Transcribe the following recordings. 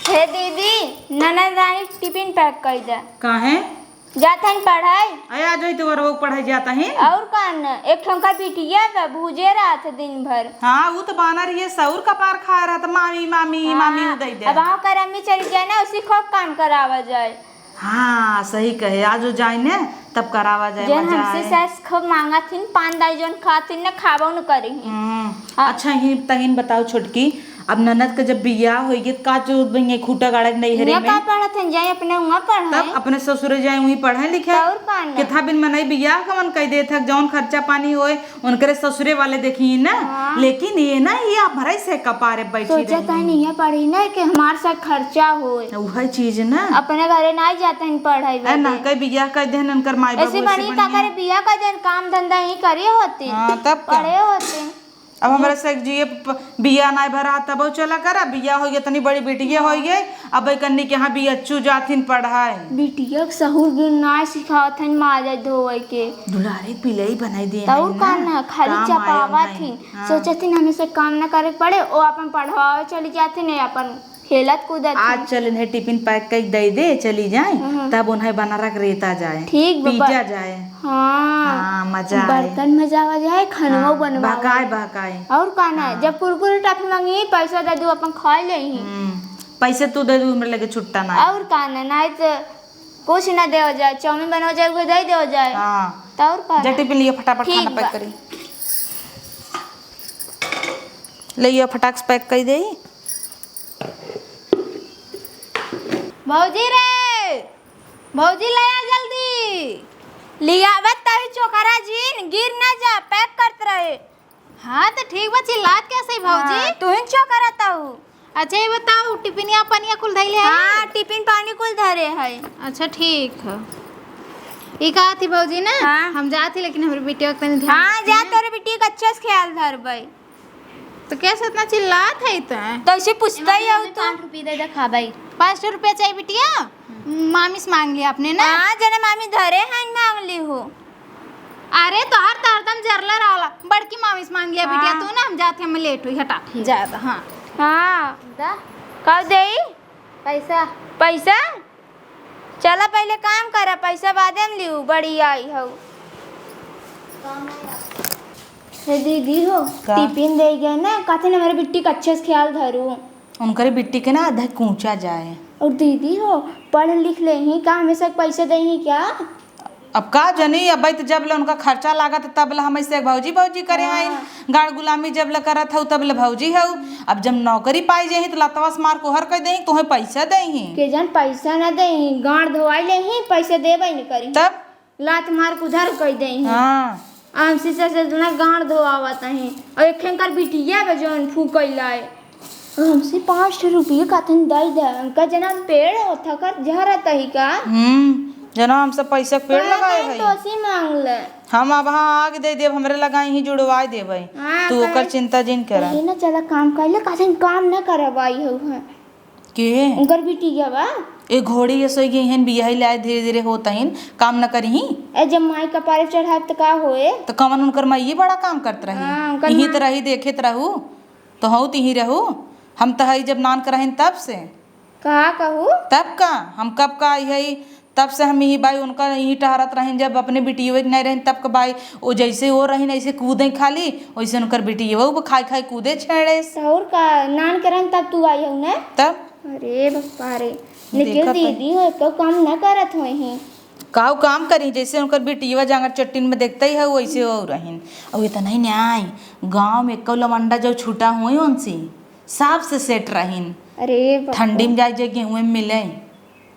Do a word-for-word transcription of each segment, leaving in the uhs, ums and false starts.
हे दीदी, ननद रानी टिफिन पैक कइ दे। काहे? जात हन पढ़ाई। अरे, आज ही तो वरवो पढ़ाई जात ही। और का न, एक ठो उनका बिटिया बा, भूजे रहत दिन भर। हाँ, उ तो बानर ये सौर कपार खाए रहत, मामी, मामी, हाँ, मामी उदय दे। अब वहाँ कर अम्मी चली जाए ना, उसी खूब काम करावा जाए। हाँ, सही कहे, आज वो जाए ने, तब करावा जाए, जौन मजा हमसे आए। सास खूब मांगत हिन, पान दाई जौन खात हिन न, खाबो न करी हिन। हम्म, हाँ। अच्छा, ही तहिन बताओ छोटकी, अब ननद के जब बियाह होई गई, त का जो बइये खूटा गाड़े के नैहरे हियाँ में? का पढ़त हन, जाए अपने हुआँ पढ़े। तब अपने ससुरे जाए, वहीं पढ़े लिखे। तो और का ना? कितना बिन मनई बियाह कवन कई देत है, जौन खर्चा पानी होए, उनकरे ससुरे वाले देखी ना। हाँ। लेकिन ये ना, ये आप भराई से कपारे बैठी सोचत रही। हन, इहाँ पढ़ी ना कि हमार सा खर्चा होए। उहे चीज ना। अपने घरे नाई जात हन पढ़ाई ए, ना बदे। कई बियाह कर देहन उनकर माई ऐसे बाबू, ऐसे बनी का बनी। करे, बियाह कर देन, काम धंधा ही करे होते। हाँ, तब का? पढ़े होते। अब हमरा से जिए प-, बियाह नाई भरा, तब चला करा, बियाह होइए, इतनी बड़ी बिटिया होइए, अब कन्नी के यहाँ बियच्चू जाथिन पढ़ाए। बिटिया के सहूर गुन नाई सिखावत हन माजे धोए के। दुलारे पिलई बनाई दे तौर हन का ना। ना, खाली काम आए चपावत हन। हाँ। सोचत हन हमें से काम ना करे के पड़े, ओ अपन पढ़वावे चली जाथिन, अपन खेलत कूदत आज हन। चल इन्हें टिफिन पैक कई दे दे, चली जाए, हम्म। तब उन्हें बनारक रेता जाए, ठीक बा, पीटा जाए। हाँ। हाँ, मजा आए। बर्तन मजावा जाए, खानवा हाँ, बनवावा बहकाए, जाए। बहकाए। और का ना, हाँ। जब कुरकुरे टाफी मांगी, पैसा दे दू, अपन खा ले ही। हम्म, पैसे तू दे दू, हमरे लगे छुट्टा ना। और का ना, नाई तो कुछ ना देवा जाए, चाउमीन बनवा जाए, वो दे देवा जाए। हाँ। तो और का जा ना? टिफिन लियो, फटाफट ठीक खाना पैक बा। करी। ले यो, फटाक से पैक कर दे। भौजी रे, भौजी ले आ जल्दी। लियावत तभी चोकरा जीन, गिर ना जा, पैक करत रहे। हाँ, तो ठीक बा, चिल्लात कैसे भौजी? हाँ, तू ही चोकरा ताऊ। अच्छा, ये बताओ, टिफिनिया पनिया कुल धइले है? हाँ, टिफिन पानी कुल धरे है। अच्छा, ठीक है। ई कहा थी भौजी ना, हाँ। हम जात ही, लेकिन हमरे बिटिया के तनी ध्यान हाँ, रखिए। जा, तोरे बिटिया के अच्छे से ख्याल धरबे। तो कैसे इतना चिल्लात है तो? तो ऐसे पूछता ही एमा हो तू। पाँच रुपये दे दे, खा भाई। पाँच सौ रुपया चाहिए बिटिया? मामी से मांग लिया आपने ना? हाँ, जना मामी धरे हैं, मांग ली हो। अरे, तोहर तो हरदम जरले रहला। बड़की मामी से मांग लिया बिटिया, हाँ। तू ना, हम जात ही, हम लेट हुई, हटा। ठीक। जाए दे, हाँ। हाँ। दा। कब देई? पैसा। पैसा? चला पहिले काम करा, पैसा बादे में लिहू, बड़ी आई हऊ। हे दीदी हो, का? टिफिन दे गए ना, कहते ना हमारे बिट्टी के अच्छे से ख्याल धरू। उनकरे बिट्टी के ना आधा कूचा जाए। और दीदी हो, पढ़ लिख लेही, का हमेशा के पैसा देही क्या? अब का जनी, अब त जब ले उनका खर्चा लागत, तब ले हम ऐसे भौजी भौजी करे हाँ। आइन। गाड़ गुलामी जब ले करत हऊ, तब ले भौजी हऊ। अब जब नौकरी पाई जाही, त लतवा से मार कोहर कर देही, तोहे पैसा देही। के जन पैसा ना देही, गाड़ धोवाई लेही, पैसा देबे न करी। तब? लात मार के उधार कर देही। हाँ। हमसे से इतना गाड़ धोआवत ही। और एक खेंकर बिटिया बा जौन फूकैला है। हमसे पाँच ठो रुपये कातन दई दे, उनका जना पेड़ होता का झरत ही का? हम्म, जना हमसे पैसा के पेड़ लगाए है। तो सी मांग ले। हम अब हाँ आग दे देब, हमरे लगाई ही जुड़वाई देबै। हाँ, तू ओकर चिंता जिन करा। ये ना चला काम कर ले, कातन काम ना करवाई हो है। के? उनकर बिटिया बा। ए घोड़ी ये सोई गई हन, बियाही लाए धीरे धीरे होत हन, काम न करिही। ए, जब माई कपारे चढ़ाए त का होए? त कवन उनकर माई ये बड़ा काम करत रही? हाँ, उनकर इही माई त रही, देखे त रहू, तो हऊ तिही रहू। हम त हई जब नान करहिन तब से। का कहू? तब का? हम कब का आई हई? तब से हम यही बाई उनका यही टहरत रहिन, जब अपने बिटियवे के नहीं रहिन तब के बाई, ओ जैसे ओ रहिन ऐसे कूदे खाली, वैसे उनकर बिटियवा वो खाई खाई कूदे छेड़े। तो और का, नान के रहन तब तू आई हऊ ना? तब? अरे बापा रे, लेकिन देखत है। दीदी हो तो काम ना करत होई ही। काऊ काम करी, जैसे उनकर बिटियवा जांगर चट्टीन में देखते ही है वैसे हो रहिन। और इतना ही न्याय, गाँव में एको लवंडा जो छूटा हुई उनसे, सबसे सेट रहिन। अरे बापा। ठंडी में जाए जे गेहूं में मिले।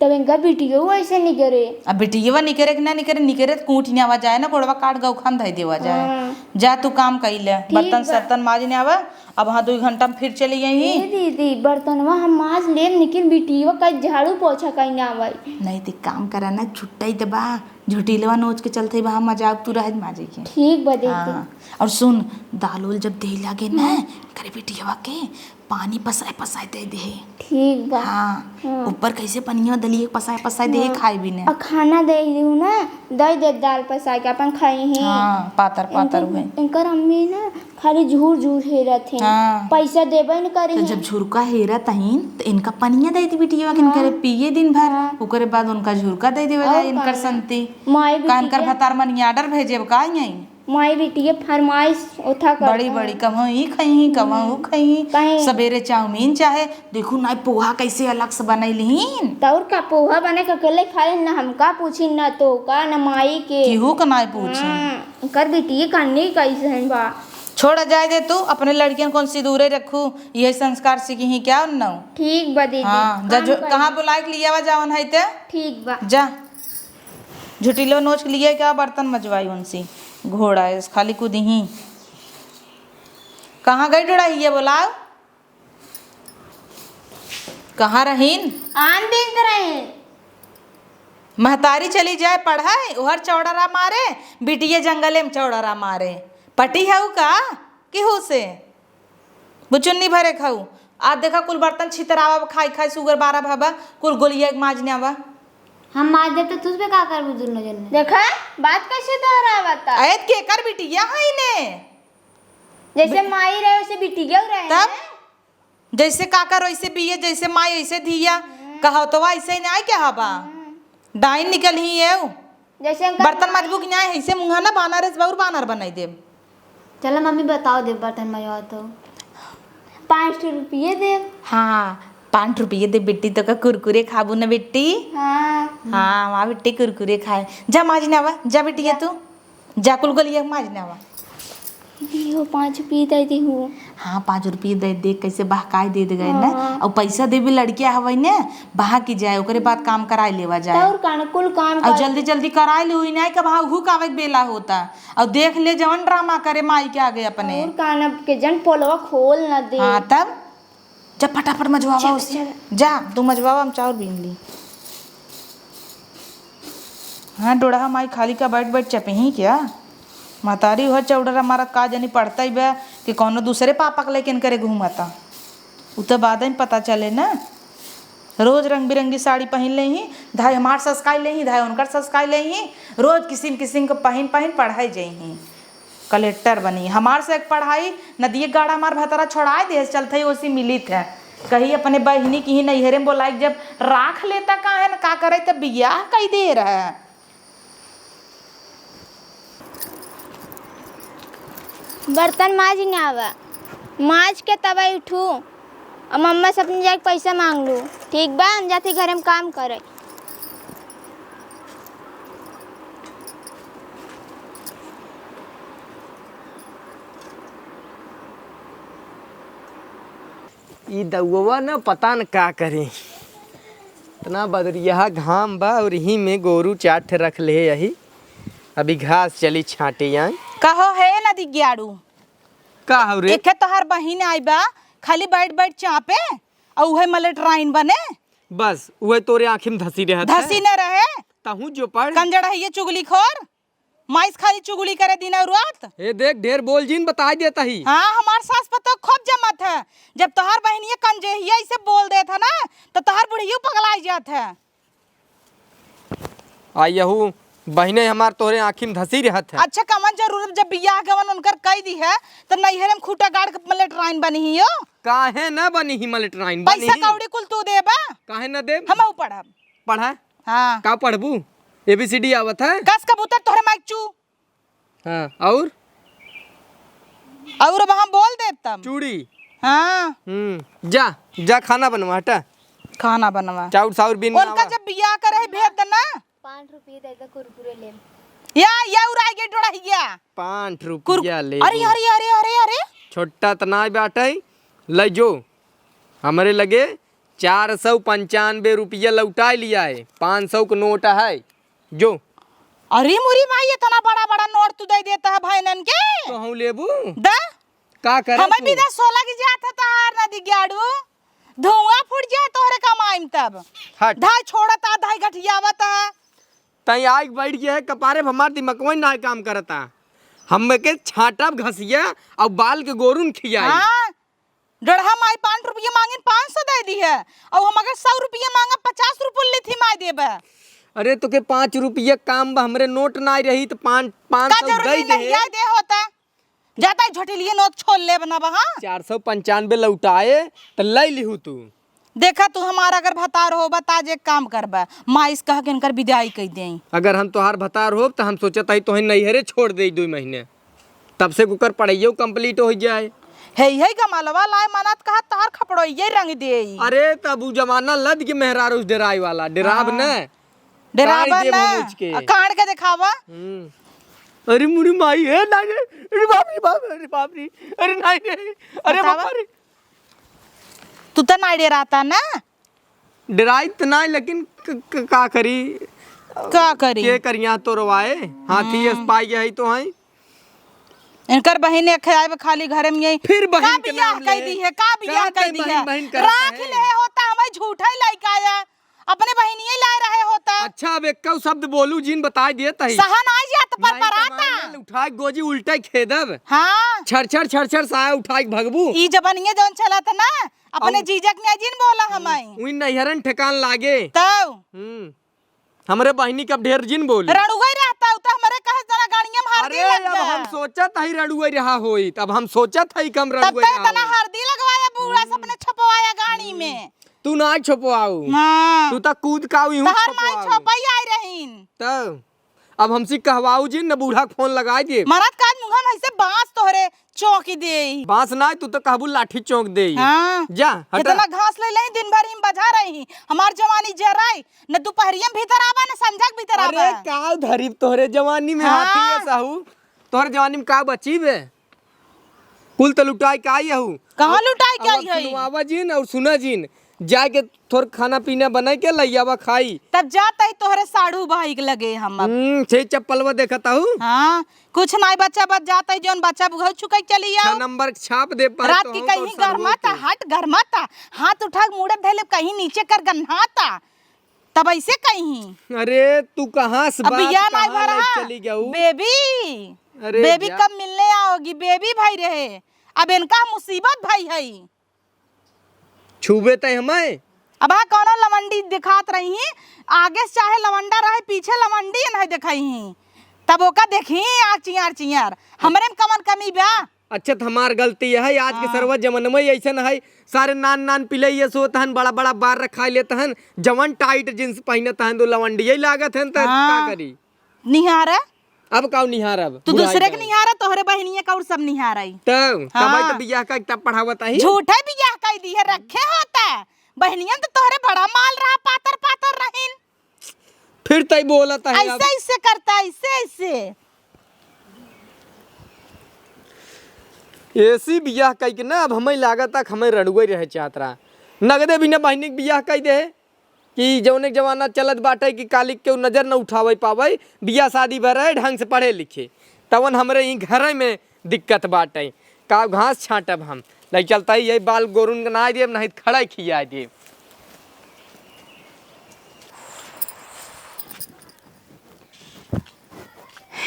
तब इनका बिटियो ऐसे निकरे। अब बिटियवा निकरे कि ना निकरे, निकरे त कूट ने आवा जाए ना, गोड़वा काट गौ खान धई देवा जाए। हाँ। जा तू काम कइले, ठीक बर्तन बा। सर्तन माज ने आवा। अब हाँ दुई घंटा में फिर चली गई ही। ए दीदी, बर्तनवा हम माज लेब, लेकिन बिटियवा का झाड़ू पोछा कहीं ना आवाई। नहीं त काम करा ना, छुट्टा ही त बा, झुटीलवा नोच के चलते बा, हम मजाक तू रह माजे के। ठीक बा दीदी। हाँ। और सुन, दाल उल जब दे लागे ना, हम्म। करे बिटियवा के, पानी पसाए पसाए दे दे। ठीक बा। हाँ, हाँ। ऊपर कैसे पनिया दलिए पसाए पसाए दे हाँ। खाए भी ने। आ खाना दे दियो ना, दे दे दाल पसाए के अपन खाई ही। हाँ, पातर पातर इनकर, हुए। इनकर अम्मी ना खाली झूर झूर हेरत हैं। हाँ। पैसा देबे न करे तो हैं। जब झुरका हेरत हईन, तो इनका पनिया दे दी बिटिया के, हाँ। इनकरे पिए दिन भर, हाँ। ओकरे बाद उनका झुरका दे देवे और जाए, इनकर का? संती। माई का इनकर बिटिया भतार मनी order भेजे, का यहीं? माई बिटिया फरमाइश ओथा करता बड़ी है। बड़ी, कभों ई खइहीं, कभों ऊ हम्म। खइहीं। कहीं सबेरे चाउमीन चाहे, देखू ना पोहा कैसे अलग से बनैलिहीन। तो और का, पोहा बने के अकेले खाए, ना हमका पूछी, ना तो का, ना माई के। केहू के ना पूछी। हाँ, उनकर बिटिया कन्नी कैसे हैं बा। छोड़ जाए दे तू, अपने लड़कियन कौन सिंदूरे रखू, यही संस्कार सीखी ही क्या उन्नऊ? ठीक बा दीदी, हाँ, जा काम जो, करी। कहाँ बुलाए के लियावा जावन है ते? ठीक बा। जा, झुटिलो नोच के लिए क्या बर्तन मजवाई उनसे, घोड़ा है, खाली कूदी ही। कहाँ गई डोड़ाहिया, बोलाओ। कहाँ रहीन? आन दिन तो रहीन। महतारी चली जाए पढ़ाई, उहर चौड़रा मारे, बिटिया जंगले में चौड़रा मारे। पटी हऊ का? केहू से? बुचुन्नी भरे खाऊ। आज देखा कुल बर्तन छितरावा, खाई खाई sugar बारह भवा, कुल गोलिया के माज न्यावा। हम माज देते, तुझ पे का करबू दुनो जने? देखा, बात कैसे दोहरावता? ऐत के कर बिटिया है ने। जैसे बि- माई रहे, वैसे बिटिया रहे तब? ने। जैसे काका रोइसे बिये, जैसे माई ऐसे धिया। हम्म। कहावतवा ऐसे ही नाई के हवा। हम्म। डाइन निकल ही ये। जैसे उनका बर्तन माई माजबू कि नाई, ऐसे मुंहा ना बानर है, बाउर बानर बनाई देब। चला मम्मी बताओ दे बर्तन मजवा तो। पाँच ठो रुपये दे। हाँ, पाँच रुपये दे बिट्टी, तो का कुरकुरे खाबू ना बिट्टी? हाँ। हाँ, वाह बिट्टी कुरकुरे खाए। जा माज ना आवा, जा बिट्टी जा। तू। जा कुल गलिया माज ना आवा। इहो पाँच रुपये दे दी हूँ। हाँ, पाँच रुपये दे दे, कैसे बहकाए दे दे गए ना। हाँ। और पैसा देबे लड़किया हवै ने, बहा की जाए, ओकरे बाद काम कराए लेवा जाए। तो और का ना, कुल काम और कर जल्दी जल्दी कराए ले, हुई नहीं कब हाँ हुक आवे के बेला होता। और देख ले जवन ड्रामा करे माई के आगे अपने। और का ना, के जन पोलवा खोल ना दे। हाँ, तब जा फटाफट मजवावा चल, उसे। चल। जा, तू मजवावा, हम चाउर बीन ली। हाँ, डोड़हा माई खाली का बैठ बैठ चपही क्या? महतारी उहर चौड़रा मारत का जनी पढ़तई बा कि कौनो दूसरे पापा के लेके इनकरे घूमता। उ तो बाद में पता चले ना। रोज रंग बिरंगी साड़ी पहिन लेही, धाई हमार ससकाई लेही, धाई उनकर ससकाई लेही। रोज किसिम किसिम के पहिन पहिन पढ़ाई जइही। कलेक्टर बनी। हमार से एक पढ़ाई नदिये गाड़ा हमार भतरा छोड़ाए दे, चलत है ओसी मिलित है। कही अपने बहिनी की ही नैहरे में बोलाई, जब राख लेता का है न का करे, तब बियाह कई दे रहे। बर्तन माज ना आवा, माज के तब उठू। अब मम्मा से अपने जाके पैसा मांग लू। ठीक बा, हम जाती घरे में काम करे। ई दउवा न पता न का करे। इतना बदरिया घाम बा और यही में गोरू चार ठे रख ले यही। अभी घास चली छाटे आई। कहो हे नदी ग्याड़ू। का हो रे? एके तोहार बहिन आई बा, खाली बैठ बैठ चापे, और उहे मलेटराइन बने। बस, उहे तोरे आँखी में धसी रहत है। धसी न रहे। तहूँ जो पढ़। कंजड़हिए चुगलीखोर, माइस खाली चुगली करे दिन और रात। ए देख, ढेर बोल जिन, बताई देता ही। हाँ, हमार सास पतोह खूब जमत है। जब तोहार बहिनिया कंजड़हिया ऐसे बोल देत है ना, तो तोहार बुढ़ियो पगलाई जात है। आ यहू बहिने हमार तोहरे आँखी में धसी रहत है। अच्छा, कवन जरूरत जब बियाह गवन उनकर कई दी है, तो नैहरे में खूटा गाड़ के मलेटराइन बनी ही हो? काहे न बनी ही मलेटराइन? पैसा बनी ही। कौड़ी कुल तू देबा? काहे न देब? हमहू पढ़ब। पढ़ा? हाँ। का पढ़बू? A B C D आवत है? कस कबूतर तोहरे माइक चू। हाँ, और? और अब हम बोल देब तब। चूड़ी? हाँ। हम्म, जा, जा खाना बनवा, हटा। खाना बनवा। चाउर साउर बीन उनका लावा। जब बियाह करे है, भेज देना। पाँच रुपये दे दे, कुरकुरे ले। या, या उड़ाई गई डोड़हिया। पाँच रुपया ले अरे, ले। अरे, अरे, अरे, अरे। छोट्टा त नाई बाटै, ले जो। हमरे लगे चार सौ पंचानबे रुपया लौटाई लिया है, पाँच सौ क नोट है, जो। अरे मुरी माई, इतना बड़ा बड़ा नोट तू दे देता है भाईनन के। तो हम लेबू। द। का करे हमें तू? बिना सोलह की जात है तहार नदी ग्याड़ू। धुआं फूट जाए तोहरे कमाई में तब। हट। धाई छोड़ता, धाई घटियावता। तई आइक बैठ गया है, कपारे पे हमार दिमकवा ना काम करता। हम के छाटब घसिया और बाल के गोरुन खियाई। हाँ, डढ़ा माई पाँच रुपया मांगिन, पाँच सौ दे दी है, और हम अगर सौ रुपया मांगा, पचास रुपया ली थी माई देबे। अरे तो के पाँच रुपया काम बा, हमरे नोट ना रही तो पाँच, पाँच का सौ जरूरी दे दे। लहिया दे होता? जाता ही झोटिलिए नोच छोल लेब ना बहा। चार सौ पंचानबे लौटाए त लै लिहू तू। देखा तू हमारा अगर भतार हो, बता जे काम करबा, माइस कह के इनकर विदाई कइ देई। अगर हम तोहार भतार होब त हम सोचत हई तोहे नैहरे छोड़ देई दुइ महीने, तब से ओकर पढ़ाइयो complete होइ जाए। हे, हे गमलवा लाए मनत कहत तोहार खपड़ोइये रंग देई। अरे तब उ जमाना लद के मेहरारू से डेराए वाला, डेराब हाँ। न। डेराब काढ़ देब न। हम उचके। आ, काढ़ के देखावा। हम्म। अरे मुड़ी माई, हे नाई रे, अरे बाप रे बाप, अरे बाप रे, अरे नाई रे, अरे बतावा। बाप रे। तू त नाई डेराता ना? डेराई त नाई, लेकिन क-, क-, का करी? का करी? के करिया तोरवाए? हाथी हम्म। एस पाई गए है तो हैं। इनकर बहिन एक है, आए खाली घरे में यही। फिर बहिन का के बियाह नाम कई ले। दी है? का बियाह का कई तै दी बहिन, है? बहिन करत राख है। ले होता, हमें झूठा ही लइका आया। अपने बहिनिये लाए रहे होता। अच्छा, अब एक्कौ शब्द बोलू जिन, बताई देत हई। सहन आ जात पर नहीं, पराता। तमाने उठाए गोजी उल्टे खेदब। हाँ। छर छर छर छर साया उठाए के भगबू। ई जबनिये जौन चलत ना, अपने अब जीजक ने जिन बोला हमाई। उई नैहरन ठेकान लागे। तौ। हम्म। हमरे बहिनी के अब ढेर जिन बोली। रड़ुआ ही रहता, उ तो हमरे कहे जना गाड़िया में हरदी अरे, लग अब गया। हम सोचत हई रड़ुआ रहा होई, तब हम सोचत हई कि हम तब रड़ुआ तो रहा इतना होई। हरदी लगवाया बूढ़ा से हम्म। अपने छपवाया गाड़ी में। तू ना छपवाऊ। हाँ। तू त कूद काऊ यूं तहर माई छपवाऊ। छपई आई रहीन। तब अब हमसे कहवाऊ जिन, न बूढ़ा के फोन लगाई दे। मरद का मुंह में ऐसे बांस तोहरे चौंक दे। बांस ना, तू तो कहबू लाठी चौंक दे। हाँ। जा, हटा। इतना घास ले ले दिन भर ही बजा रही। हमार जवानी जराई, न दोपहरिया में भीतर आवा, न संझा के भीतर अरे, आवा। का धरी तोहरे जवानी में हाँ। हाथी है साहू। तोहरे जवानी में का बची बे? कुल तो लुटाई के आई हऊ। कहाँ लुटाई के अब आई है? सुनवावा जिन और सुना जिन, जाके थोर खाना पीना बनाई के लइयावा खाई। तब जात ही तोहरे साढ़ू भाई के लगे हम अब। हम्म, छे चप्पलवा देखत हऊ। हाँ, कुछ नाई बच्चा बच जात ही, जौन बच्चा बुघाऊ छुकई चली छह आओ। नंबर के छाप दे पर रात तो की हम कहीं तो गरमाता, सरवो हट गरमाता, हाथ उठा के मुड़े धैले कहीं नीचे कर गन्हाता। तब ऐसे कहीं। अरे, तू कहाँ से अब बात बिया नाई कहाँ भरा। ले चली गऊ? बेबी, अरे बेबी जा। कब मिलने आओगी? बेबी भाई रहे, अब इनका मुसीबत भाई है। छुबे तय हमें। अब हाँ कौनो लवंडी दिखात रही, आगे से चाहे लवंडा रहे, पीछे लवंडी नहीं दिखाई ही, तब ओका देखी आ चियार चियार। हमरे में कमन कमी बा? अच्छा, त हमार गलती है, आज के हाँ। सरवा जमनवा ही ऐसन है, सारे नान नान पिले ये सोत हन, बड़ा बड़ा बार रखा लेत हन, जवन tight jeans पहनत हन, तो लवंडिये लागत हन, त हाँ। का करी? निहारा? अब काऊ निहारब? तू बुढ़ाई दूसरे के जाए। निहारा, तोहरे बहिनिया का और सब निहारा ही। तब, हाँ। तब तो बियाह का तब पढ़ावत ही। झूठे बियाह कई दी है, रखे होता। बहिनिया तो तोहरे बड़ा माल रहा, पातर पातर रहीन। फिर तई बोलत है अब। ऐसे, ऐसे करता, ऐसे, ऐसे। ऐसी बियाह कई के ना, अब हमें लागत है कि हमें रड़ुए रहे चाहत रहा। नगदे बिना बहिनी के बियाह कई दे। कि जौने जमाना चलत बाटे कि काली केहू नजर न उठावे पावे, बियाह शादी भर रहे, ढंग से पढ़े लिखे, तवन हमरे ई घरे में दिक्कत बाटे। का घास छांटब हम? लइ चलता ही यही बाल गोरुन के ना देब, नहीं त खड़ा खिया देब।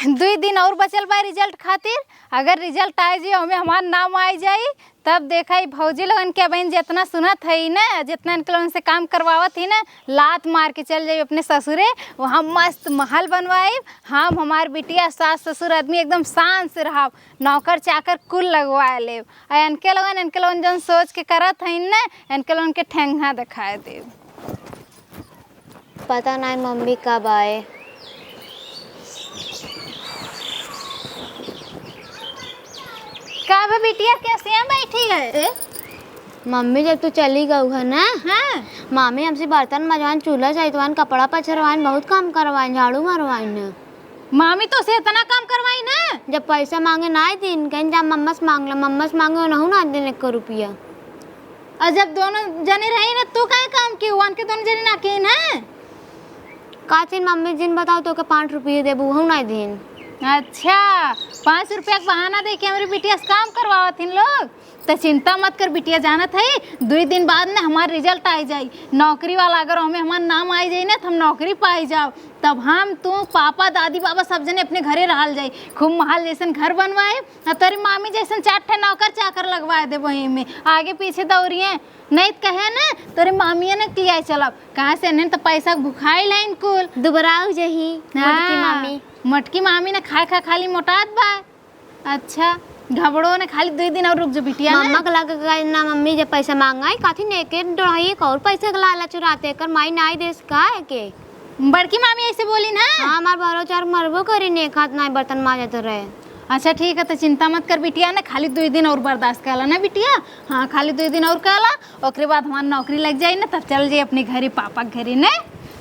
दुई दिन और बचल बा result खातिर। अगर result आइ जाई, ओमे हमार नाम आइ जाई, तब देखा, ई भौजी लोगन के बहिन जितना सुनत हई ना, जितना इनके लोगन से काम करवावत ही ना, लात मार के चल जाई अपने ससुरे। वहाँ मस्त महल बनवाई, हम, हमार बिटिया, सास, ससुर, आदमी एकदम शान से रहब, नौकर चाकर कुल लगवा लेब। आ इनके लोगन, इनके लोगन जौन सोच के करत हई ना, इनके लोगन के ठेंगा दिखाए देब। पता नाई मम्मी कब आए। का बे बिटिया, कैसे यहाँ बैठी है? ए? मम्मी, जब तू चली गऊ है ना, हाँ। मामी हमसे बर्तन मजवाइन, चूल्हा सहितवाइन, कपड़ा पछरवाइन, बहुत काम करवाइन, झाड़ू मरवाइन। मामी तोसे इतना काम करवाई ना? जब पैसा मांगे ना दिन, कहीं जा मम्मा से मांग ला, मम्मा से मांगे उनहू ना दिन एक रुपया। और जब दोनों जने रही ना, तू काहे काम की? उनके दोनों जने ना के ना? का चीज मम्मी जिन बताओ तो के पाँच रुपये देबू, उहू ना दिन। अच्छा, पाँच रुपया के बहाना दे के हमरी बिटिया से काम करवावत हिन लोग। त चिंता मत कर बिटिया, जानत है दुई दिन बाद ना हमार result आइ जाई नौकरी वाला। अगर ओमे हमार नाम आइ जाई ना त हम नौकरी पाइ जाब। तब हम, तू, पापा, दादी, बाबा सब जने अपने घरे रहल जाई। खूब महल जैसन घर बनवाए, आ तोरी मामी जैसन चार ठे नौकर चाकर लगवाए देबो एमे, आगे पीछे दौड़िए। नहीं त कहे ना तोरी मामिये ने किया चलब, कहाँ से इन्हें त पैसा भुखाई लाइन कुल। दुबराऊ जही, मोटकी हाँ, मामी। मोटकी मामी ने खाए खा खाली मोटात बा। अच्छा, घबड़ो ने, खाली दुई दिन और रुक जो बिटिया ने। मम्मा के लगे गए ना, मम्मी जब पैसा मांगा है, काथी ने के डोढ़ाई एक और पैसा के लालच रहते, एकर माई नाई देस का है के? बड़की मामी ऐसे बोली ना? हाँ, हमार बहरो चार मरबो करी, ने खात नाई बर्तन माजत रहे। अच्छा ठीक है, तो चिंता मत कर बिटिया ने, खाली दुई दिन और बर्दाश्त कर ला ना बिटिया। हाँ, खाली दुई दिन और कर ला, ओकरे बाद हमार नौकरी लग जाई ना, तब चल जाई अपने घरे, पापा के घरे ने।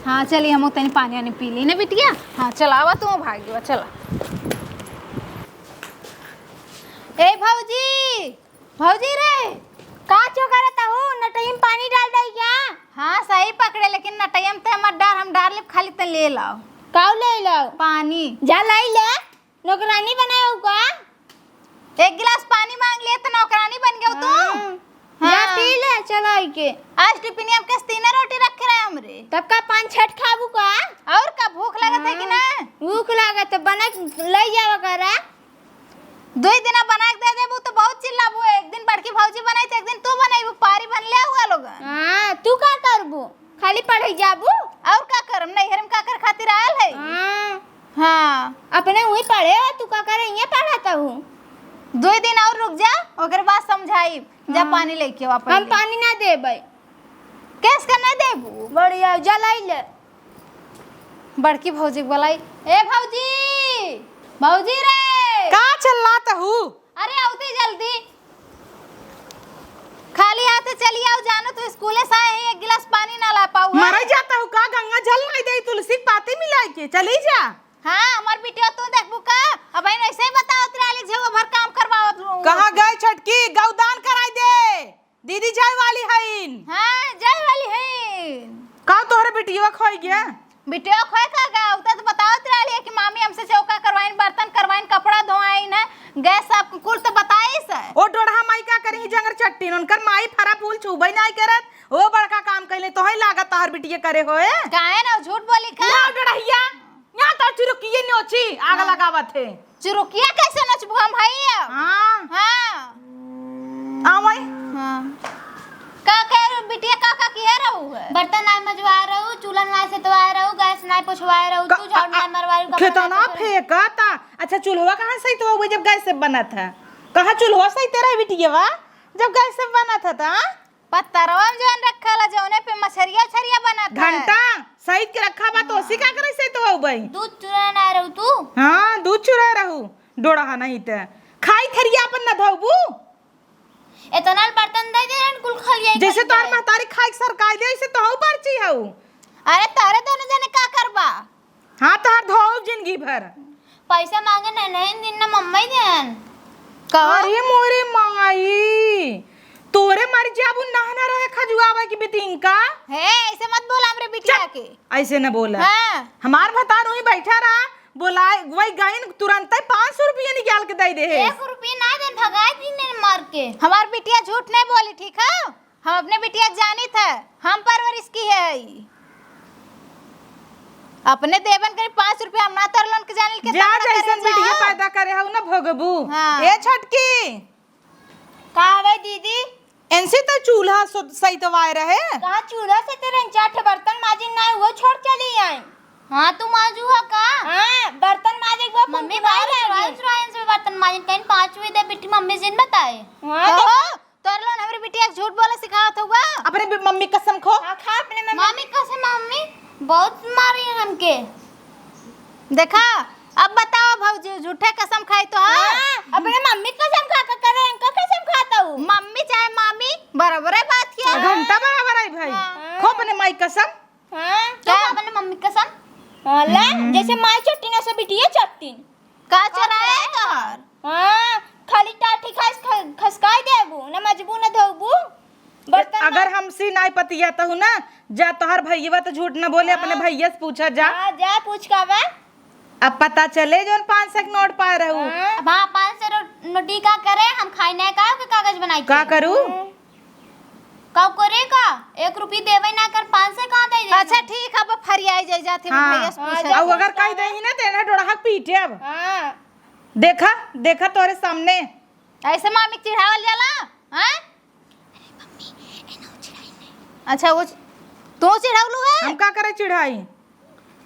हाँ, चली हम तनी पानी वानी पी ली ना बिटिया। हाँ, चल आवा तू, भाग गवा, चला। ए भौजी, भौजी रे, का चोकरत हऊ? नटई में पानी डाल दई क्या? हाँ, सही पकड़े, लेकिन नटई में ते मत डार, हम डार लेब, खाली ते ले लाओ। काऊ ले लाओ? पानी। जा लाई ले, नौकरानी बनाए हो का? एक गिलास पानी मांग लिए तो नौकरानी बन गयो तू? हाँ। हाँ। जा पी ले, चला आई के। आज टिफिनिया में कस तीन रोटी रखे रहे हमरे। तब का पाँच छठ खाबू का? और का भूख लागत है कि हाँ। ना? भूख लागत है, बना के ले जावा करा। दुई दिना बना के दे देबू तो बहुत चिल्लाबू। एक दिन बड़की भौजी बनाई तो एक दिन तू बनाईबू। पारी बन ले हुआ लोगन। हाँ, तू का करबू? खाली पढ़े जाबू? और का करम? नैहर में का कर खातिर आयल है? हाँ। हाँ। अपने वही पढ़े हो, तू का करे, इहाँ पढ़त हऊ? दुई दिन और रुक जा, ओकर बाद समझाई। जा हाँ। पानी लेके आओ अपन हम लिए। पानी ना देबै। कैस का नहीं देबू? बढ़िया, जा लाई ले। बड़की भौजी के बोलाई, "ए भौजी, भौजी रे।" का चिल्लात हऊ? अरे, आवती जल्दी। खाली हाथे चली आऊ, जानो तू स्कूले से आए ही, एक गिलास पानी ना ला पाऊ है। मरई जात हऊ का? गंगा जल नाई देई, तुलसी के पाती मिलाई के चली जा। हाँ, हमार बिटिया तू देखबू का? अब ऐसे ही बतावत रहली, झेवा भर काम करवावत हूँ। कहाँ गई छोटकी? गौदान कराई दे। दीदी जाए वाली हईन। हाँ, जाए वाली हईन। का तोहरे बिटिया खोई गया? बिटिया खोए का गा? उ तो बतावत रहली है कि मामी हमसे चौका करवाइन, बर्तन करवाइन, कपड़ा धोआइन है, गैस सब कुल तो बताइस है। ओ डोढ़ा माई का करी जंगर चट्टीन, उनकर माई फरा फूल छुबई नाई करत। ओ बड़का काम कइले, तोहई लागत तोहर बिटिया करे होए। काहे ना झूठ बोली का? ना डोढ़िया, यहाँ तो चुरुकिए नोची, आग हाँ। लगावत है। चुरुकिया कैसे नोचबू हम हई अब? हाँ। हाँ। आवई। हाँ। का कह बिटिया, का का किया रहू है? बर्तन नाय मजवा रहू, चूल्हा नाय सेतवा रहू, गैस नाय पोछवा रहू, का-, तू झाड़ू आ-, आ-, नाय मरवा रहू, कपड़ा खेतना नाय पोछवा रहू। फेंकता। अच्छा, चूल्हा कहाँ से तो वो जब गैस से बनत है? कहाँ चूल्हा से तेरा बिटिया वा? जब गैस से बनत है ता? पत्तरवा में जौन रखल है, जौने पे मछरिया उछरिया बनत है। घंटा सहित के रखा बा, तो ओसी का करे से तो हो भाई? दूध चुरा ना रहू तू? हाँ, दूध चुरा रहू, डोड़हा नहीं ते। खाई थरिया अपन न धोबू? इतना बर्तन दे दे, कुल खलिया जैसे तोहर महतारी खाई सरकाई दे, ऐसे तो हऊ पर्ची हऊ। अरे, तोहरे दोनों जने का करबा? हाँ, तोहार धोब जिंदगी भर। पैसा मांगे न, नहीं दिन न मम्मी देन। का? अरे मोरे माई, तोरे मर जाबू नहना रहे खजुआवा की बितिंका। हे, ऐसे मत बोला हमरे बिटिया चुप, के। ऐसे न बोला। हाँ। हमार भतार वहीं बैठा रहा, बोला, वही गइन तुरंते पाँच सौ रुपया निकाल के दे दे है। एक रुपया ना देन, भगाई दिन ने मार के। हमार बिटिया झूठ नहीं बोली, ठीक है? हम अपने बिटिया के जानित है, हम परवरिश की है ई। अपने देबन करी पाँच रुपया, हम ना तरलन के जानिल के जा, तंग ना जैसन करे जा। बिटिया पैदा करे हऊ ना भोगबू। हाँ। ए छोटकी। का हवे दीदी? इनसे तो चूल्हा सो-, सैतवाए रहे। कहाँ चूल्हा से तेरे चार ठे बर्तन माजिन ना, वो छोड़ चली आई। हाँ, तू माजू है का? हाँ, बर्तन माजे के बाद मम्मी फुफुराई बाहर लागी। चुराइन से बर्तन माजिन, कहीं पाँच रुपये दे बिट्टी मम्मी जिन बताए। हाँ, ओहो, देखो। तोर लोन हमरे बिटिया के झूठ बोले सिखावत हुआ। अपने बि-, मम्मी कसम खो। हाँ, खा अपने मम्मी। मम्मी कसम, मम्मी बहुत मारी है हमके। देखा, अब बताओ भौजी, झूठे कसम खाई तो हाँ? हाँ, अपने मम्मी कसम खा के करे, इनको कसम खाता हूँ। मम्मी चाहे मामी, बराबर है बात किया। घंटा बराबर है भाई। हाँ। खो अपने माई कसम। हाँ। तो का? अपने मम्मी कसम। हाँ, ले, हम्म। जैसे माई चट्टी ना, से बिटिया चट्टी। का चोराए तोहर? हाँ, खाली टाठी खाइस ख-, खसकाई देबू, न मजबू न धोबू। बर्तन अगर ना हमसे नाई पतिया तहु ना, जा तोहर भैया तो झूठ न बोले, अपने हाँ। भैया से पूछा जा। हाँ, जा पूछ का बा। अब पता चले जौन पाँच सौ के नोट पाए रहू। हाँ। अब हाँ, पाँच सौ रो-, नोटी का करे, हम खाई नहीं का, के कागज बनाई का के? करू? हम्म। का करे का? एक रुपया देवे ना कर, पाँच सौ कहाँ दे दे? अच्छा, ठीक है, अब फरियाई जाई जाती हाँ। भैया से हाँ, पूछे। जा अब अगर पूछ कह का। देही ना, तो इन्हें डोड़हा पीटे अब। हाँ। देखा, देखा तोरे सामने। ऐसे मामी के चिढ़ावल जाला, हाँ? अच्छा, वो चि-, तू चिढ़ावलू है? हम का करे चिढ़ाई?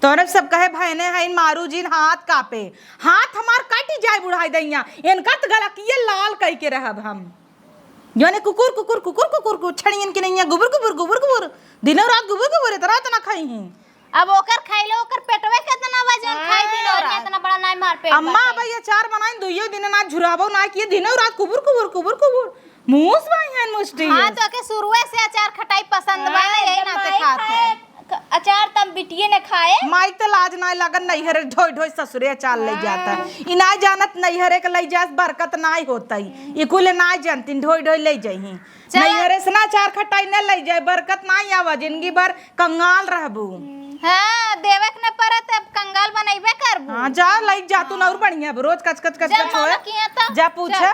तोरे सब कहे भयने हइन मारू जिन हाथ कापे, हाथ हमार कटि जाए बुढ़ाई दइया, इनका त गलकिए लाल कइ के रहब हम। जौने कुकुर, कुकुर, कुकुर, कुकुर, कुकुर, छड़ियन के नइया गुबुर, गुबुर, गुबुर, गुबुर, दिनों रात गुबुर, गुबुर, इतना, इतना खाई ही। अब ओकर खइले, ओकर पेटवे केतना बा, जौन खाई दिनों हाँ, रात। इतना बड़ा नाई मार पेट अम्मा, बा। अब ये अचार बनाइन, दुइयो दिन ना झुराबो ना किए, दिनों रात कुबुर, कुबुर, कुबुर, कुबुर। मूस बाई हैं मुस्टी। हाँ, तो के शुरुए से अचार खटाई पसंद बा ना, हाँ, यही जब नाते माई खात खाए है। क-, अचार तब बिटिये ने खाए। माई त लाज नाई लगन, नैहरे ढोई ढोई ससुरे अचार ले जाता। हाँ। ई नाई जानत नैहरे के ले जास बरकत नाई होतई। ई कुल नाई जानतिन, ढोई ढोई ले जइहीं। चल। नैहरे से ना अचार खटाई न ले जाए, बरकत नाई आवा, जिंदगी भर कंगाल रहबू। हाँ, देवे के न परत, अब कंगाल बनइबे करबू। हाँ, जा, लई जा, तू न और बढ़िया, रोज कच, कच, कच, जा, कच होए। मामा किहाँ त। जा, पूछ। चल।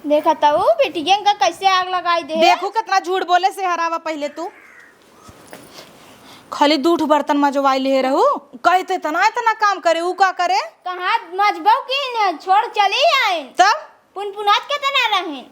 देखा त ऊ बिटियन का कैसे आग लगाई दे। देखू, कितना झूठ बोले से हरावा पहिले तू। खाली दू ठो बर्तन मजवाई ले रहू, कहे त इतना, इतना काम करे, ऊ का करे? कहाँ मजबऊ की न, छोड़ चली आइन। तब? पुनपुनात केतना रहिन।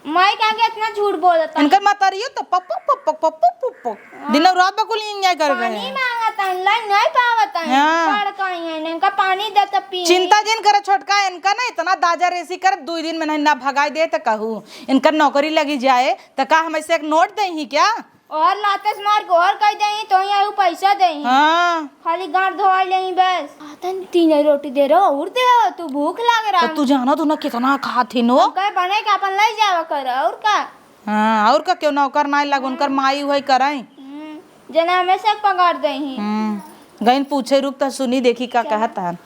माई के आगे इतना झूठ बोलत हन। इनकर मतरियो त पप्पक, पप्पक, पप्पक, पप्पक। हाँ। दिनों रात बकुल enjoy कर रहे पानी हैं। मांगत हन, लाई नहीं पावत हन। हाँ। पड़ काई हैं, इनका पानी दे त पी। चिंता जिन करे छोटका, इनका ना इतना दाजा रेसी कर, दुई दिन में नहीं ना भगाई दे त कहू। इनकर नौकरी लगी जाए, त का हम ऐसे एक नोट देही क्या? और लाते से मार गोहर कह देही, तो ही आयु पैसा देही। हाँ। खाली गांठ धोवाई लेही बस। आतन तीन रोटी दे रहो, और दे हो, तू भूख लाग रहा। तो तू जाना तू ना कितना खात ही नो। हम कहे बने के अपन ले जावा कर, और का? हाँ, और का क्यों नौकर नाई लग, उनकर माई वही कराई। हम्म, जना हमेशा पगार देही। हम्म, गइन पूछे रुक त सुनी देखी का कहत हन।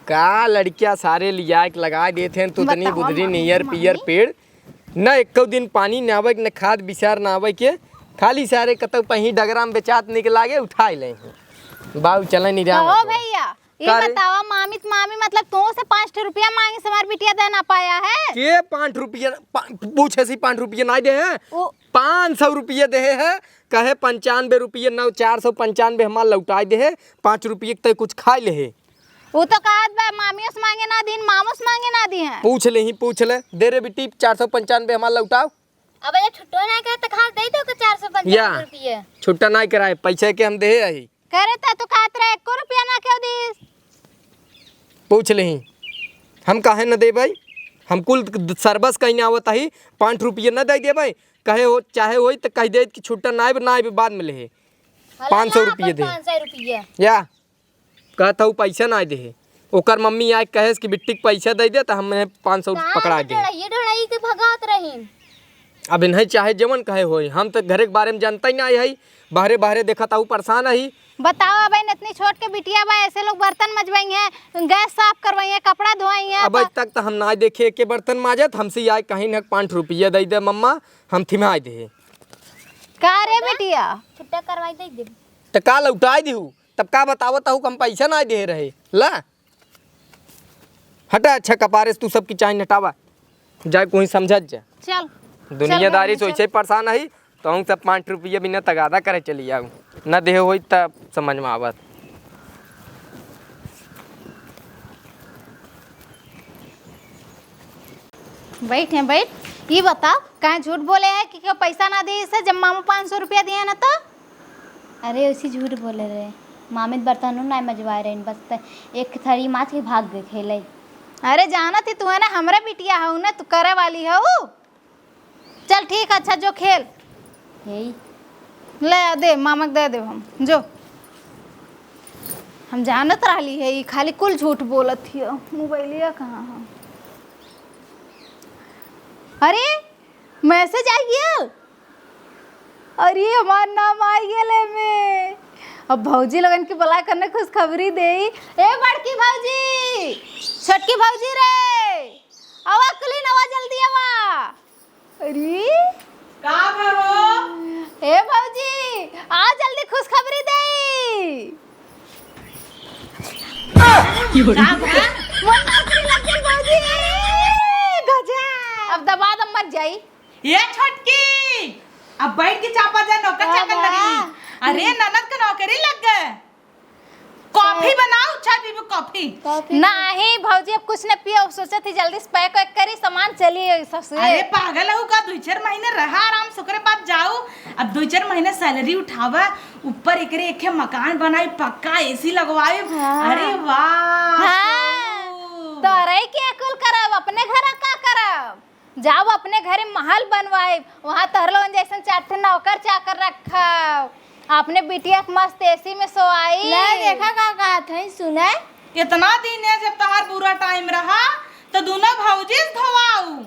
का लड़किया सारे लिया के लगा देत हैं, तुतनी बतावा बुधनी मामी, नियर मामी। पियर पेड़। न एक्को दिन पानी न आवे के, न खाद बिसार न आवे के, खाली सारे कतौ पहीं डगरा में बेचात निक लागे, उठाई ले। बाऊ चले नहीं रहा कहो भैया, ये का रे? बतावा, मामी त मामी मतलब तू से पाँच ठे रुपया मांगे से हमार बिटिया दे ना पाया है? के पाँच रुपया, पा-, पूछे सी पाँच रुपया नाई दे हैं? वो पाँच सौ रुपया दे है, कहे पंचानबे रुपया, नौ, चार सौ पंचानबे हमार लौटाई दे है, पाँच रुपया के तय कुछ खाई ले है। उ तो कहत बा, मामियों से मांगे ना दीन, मामों से मांगे ना दी हैं। पूछ ले ही, पूछ ले। दे रे बिट्टी, चार सौ पंचानबे हमार लौटाओ। अब ये छुट्टो नहीं करे तो कहाँ दे दो के चार सौ पंचानबे या, रुपये? छुट्टा नहीं कराए, पैसे के हम देहे अही। करे ता तू कहत रहे, एको रुपया ना क्यों दीस? पूछ ले ही, हम काहे न देबै? हम कुल सरबस कहीं आवत अही, पाँच रुपये न दे देबै। कहे हो, चाहे होई तो कह दे कि छुट्टा ना आइब, ना आइब, बाद में लेहे। हला पाँच सौ ना, रुपये अपन दे। पाँच सौ रुपये। या। कहत हऊ पैसा नाई देहे। ओकर मम्मी आए कहेस कि बिट्टी के पैसा दे दे, त हमें पाँच सौ कहाँ पकड़ा के दे। डढ़ाइए डढ़ाई के भगात रहीन। अब इन्हें चाहे जवन कहे होई, हम त घरे के बारे में जानता ही नाई है, बहरे बहरे देखत आऊ परेशान ही। बताओ, अब इन इतनी छोट के बिटिया बा, ऐसे लोग बर्तन मजवाई हैं, गैस साफ करवाई हैं, कपड़ा धोवाई हैं, अब प- तक त हम नाई देखे एके बर्तन माजत, हमसे आए कहीं न पाँच रुपया दे दे मम्मा, हम थिमाई देहे। का रे बिटिया? छुट्टा करवाई दे दे। त का लौटाई दिहू? तब का बतावत हऊ कि हम पैसा नाई देहे रहे? ला। हटा, अच्छा कपारे से तू सबकी चाइन हटावा। जाए कोई समझत जा। चल। दुनियादारी चल, सोचे चल। परेशान है, तो हम सब पाँच रुपया बिना तगादा करे चली आऊ। न देहे होई तब समझ में आवत। बैठ हैं, बैठ। ई बताओ, काहे झूठ बोले है कि क्यों पैसा ना दिए से, जब मामू पाँच सौ रुपया दिए ना तो? अरे, उसी झूठ बोले रहे। मामी त बर्तनो नाय मजवाए रहीन, बस त एक थरी माज के भाग गए खेले। अरे, जानत ही तू है ना, हमरा बिटिया हऊ ना, तू करे वाली हऊ। चल ठीक, अच्छा, जो खेल। यही। ले आ, दे, मामा के दे दे हम, जो। हम जानत रहली है, ई खाली कुल झूठ बोलत हियो। मोबाइलिया कहाँ है? अरे, मैसेज आ गया। अरे, हमार नाम आ गेल एमे। अब भौजी लोगन के बुला करने खुशखबरी देई। ए बड़की भौजी, छोटकी भौजी रे, आवा कुलीन आवा, जल्दी आवा। अरे का भा हो? ए भौजी, आ जल्दी खुशखबरी देई। का भा? मोर नौकरी लग गइल भौजी। गजब। अब दबा दम मत जाई। ए छोटकी, अब बैठ के चापा जा, नौकर का चाकर बा? लगी। अरे, ननद के नौकरी लग गए। कॉफी बनाऊ, चाय पीबू, कॉफी? कॉफी। नाही भौजी, अब कुछ न पियो, सोचत ही जल्दी से पैक वैक करी, सामान चली ससुरे। अरे पागल हऊ का, दुई चार महीने रहा आराम से, ओकरे बाद जाऊ। अब दुई चार महीने सैलरी उठावा, ऊपर एकरे एक ठे मकान बनाई, पक्का एसी लगवाई। हाँ। अरे वाह। हाँ। सोनू। तोरे के कुल करब, अपने घर का करब? जाओ अपने घरे महल बनवाइब, वहाँ तोहर लोगन जैसन चार ठे नौकर चाकर रखब, अपने बिटिया के मस्त एसी में सोआई। ले देखा का कहत है, सुने। इतना दिन है जब तोहार बुरा टाइम रहा तो दोनों भौजी से धोवाऊ।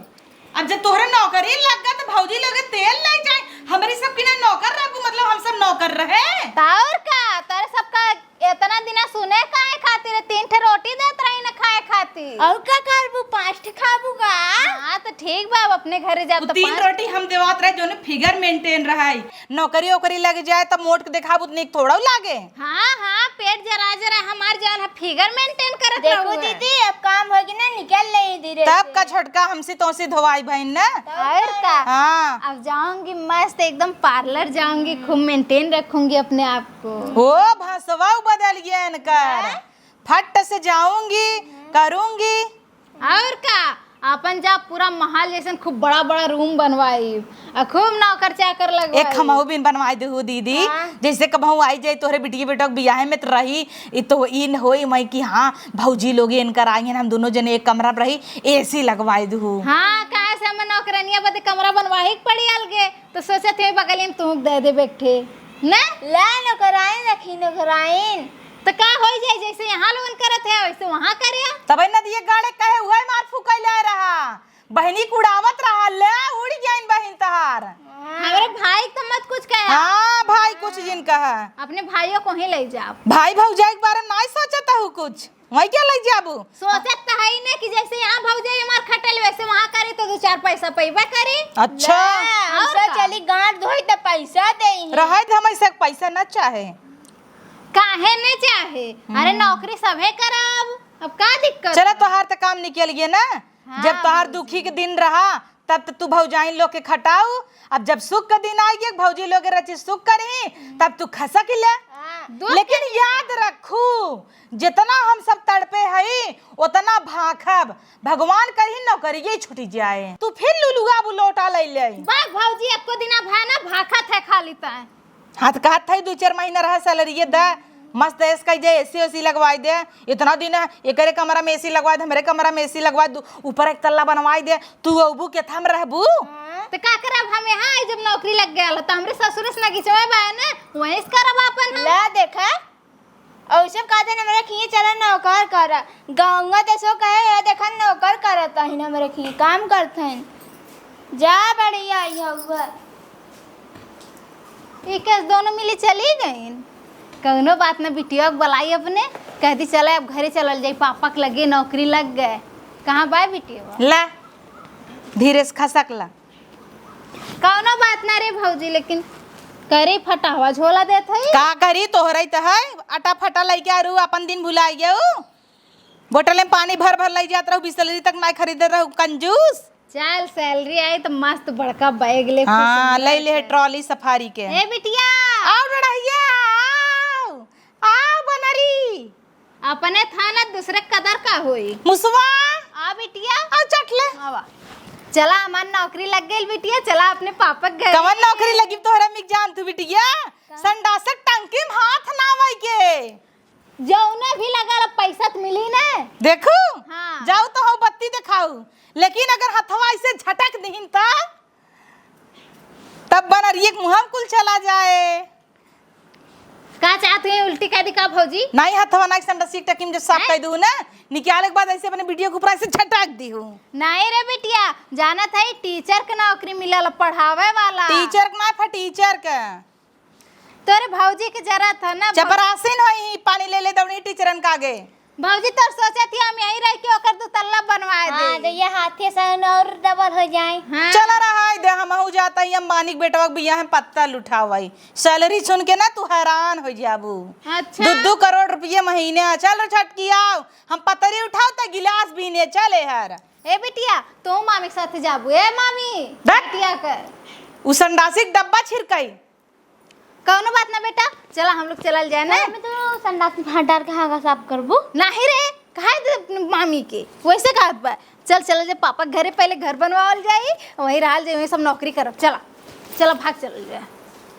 अब जब तोहरे नौकरी लग गए तो भौजी लोगे तेल ले जाए, हमरी सब की ना नौकर रखू, मतलब हम सब नौकर रहे। तो और का, तोरे सबका इतना दिना सुने काहे खातिर? तीन ठे रोटी देत रही न खाए खातिर। और का करबू, पाँच ठे खाबू का? हाँ, तो ठीक बा, अब अपने घरे जाब वो तो तीन पाँच रोटी हम देवात रहे, जोने फिगर मेंटेन रहे। नौकरी ओकरी लग जाए, तब मोट के देखाबू, तो नीक थोड़ा लागे। हाँ, हाँ, पेट जरा जरा हमार जौन है, फिगर मेंटेन करत देखो रहुए। दीदी, अब काम होगी ना, निकल ले धीरे तब से। का छोटका हमसे तोसे धोवाई भइन ना। और का? हाँ। अब जाऊंगी मस्त एकदम पार्लर जाऊंगी, खूब मेंटेन रखूंगी अपने आप को। ओ, भसवा बदल गया इनकर। हैं? फट से जाऊंगी, करूंगी। और का? अपन जा पूरा महल जैसन खूब बड़ा बड़ा रूम बनवाई, आ खूब नौकर चाकर लगवाई। एक हमहू बिन बनवाई देहू दीदी। हाँ। जैसे कबहू आई जाई तोहरे बिटिया बेटा के बियाहे में तो रही, ई तो ई न होई मई कि हाँ भौजी लोग इनकर आई हैं, हम दोनों जने एक कमरा में रही, एसी लगवाई देहू। हाँ, काहे से हम नौकरनिया बदे कमरा बनवाही के पड़ी अलगे। तो सोचत है बगलियन तू दे दे बैठे। ना? ला नौकराइन रखी नौकराइन। तो का होई जाए, जैसे यहाँ लोगन करत है वैसे वहाँ करे। तबे नदिया गाड़े कहे हुए मार फुकैले रहा। बहनी कुड़ावत रहा, ले उड़ गइन बहिन तहार। हमरे भाई तो मत कुछ कहे। हाँ, भाई कुछ जिन कहा। अपने भाइयों को ही ले जाओ। भाई भौजाई के बारे में नहीं सोचत हूँ कुछ। वही क्या ले जाबू? सोचत तो है ही ना कि जैसे यहाँ भौजाई हमार खटल वैसे वहाँ करी तो दो चार पैसा पैबा करी। अच्छा। ले, हम और सब का? चली गांठ धोई तो पैसा दे ही। रहे तो हम ऐसे पैसा न चाहे। काहे न चाहे? अरे हम्म। नौकरी सभे करब, अब का दिक्कत चला है? तोहार तो काम निकल गया ना। हाँ, जब तोहार भौजी। दुखी के दिन रहा तब तो तू भौजाइन लोग के खटाऊ, अब जब सुख के दिन आ गया भौजी लोग के रची सुख करी तब तू खसक ले। हाँ। दुख लेकिन के दिन याद रखू, जितना हम सब तड़पे हई, उतना भाखब। भगवान करी नौकरिये छूट जाए, तू फिर लुलुआ बुलोटा ले ले। बस भौजी, एको दिना भा ना भाखत है खाली तय। हाँ, तो कहत है, दो चार महीना रहा सैलरी ये दे, मस्त ऐश कह दे, एसी ओसी लगवाई दे। इतना दिन है, एकरे कमरा में एसी लगवा दे, हमरे कमरा में एसी लगवा दे, ऊपर एक तल्ला बनवाई दे। तू अबू के थम रहबू? तो का करब हम यहाँ आई, जब नौकरी लग गया तो हमरे ससुर से नगीचवा बा ना, वहीं से करब अपन हम। ला देखा, और सब कहते हैं, "हमरे खिए चला नौकर कर।" गाँव देशो कहे, "ये देखन नौकर करत हइन, हमरे खिए काम करत हइन।" जा बढ़िया, ये हुआ। ई कैसे दोनों मिली चली गईन? कौनो बात ना, बिटिया के बुलाई अपने, कह दी, "चला अब घरे चलल जाई, पापा के लगे नौकरी लग गए।" कहाँ बा बिटिया? ला, धीरे से खसक ला। कौनो बात ना रे भौजी, लेकिन करी फटावा झोला देत हई। का करी, तोहरई त है, अटा फटा लइके आ रहू, अपन दिन भुलाई गऊ। बोतल में पानी भर भर लई जात रहू, बिसलरी तक ना खरीदे रहू, कंजूस। चल, सैलरी आई त मस्त बड़का बैग ले, हाँ, खुश ले ले है। ट्रॉली सफारी के। ए बिटिया। आओ डढ़ैया, आओ, आओ बनरी। अपने थाना दूसरे कदर का होई। मुसवा। आ बिटिया। आ चट ले। आवा। चला, हमार नौकरी लग गई बिटिया, चला अपने पापा के घर। कवन नौकरी लगी तोहरा में जान तू बिटिया? संडासक टंकी में हाथ ना आवे के। जौने भी लगा ला पैसा त मिली ना। देखू। हाँ। जाऊ तो हो बत्ती दिखाऊ, लेकिन अगर हथवा ऐसे झटक दीहिन त तब बनरिये के मुँह में कुल चला जाए। का चाहत हुई, उल्टी कह दी का भौजी? नहीं, हथवा ना संडासी टकी में जो साफ हैं? कह दू ना, निकाले के बाद ऐसे अपने बिटिया के ऊपर ऐसे झटक दी हूँ। नहीं रे बिटिया, जानत है टीचर के नौकरी मिलल, पढ़ावे वाला। टीचर के ना, फटीचर के। तोरे भौजी के जरा था ना, भौ- चपरासिन होई, पानी ले ले दौड़ी टीचरन का आगे। भौजी, तोर सोचत ही हम यहीं रह के ओकर दो तल्ला बनवाए हाँ, दे। तो ये हाथे से और डबल हो जाए। हाँ। चल रहा है दे, हमहू जाता ही, हम मानिक बेटवा के बियाह में पत्तल उठावई। सैलरी सुन के ना तू हैरान हो जाबू। अच्छा। दो दो करोड़ रुपये महीने। चल रे छटकी, आओ, हम पतरी उठाओ त गिलास बीने चले हर। ए बिटिया, तू मामी के साथ जाबू। ए मामी, बैठ। बिटिया कर। उ संडासी के डब्बा छिड़कई। कौनो बात ना बेटा, चला हम लोग चलल जाए ना। मैं तो संडास में हाथ डाल के हागा साफ करबू। नाही रे, कहा दे अपने मामी के, वैसे कहत बा। चल चलल जाए, पापा के घरे पहले घर बनवावल जाई, वहीं रहल जाई, वहीं सब नौकरी करब। चला, चला भाग चलल जाए।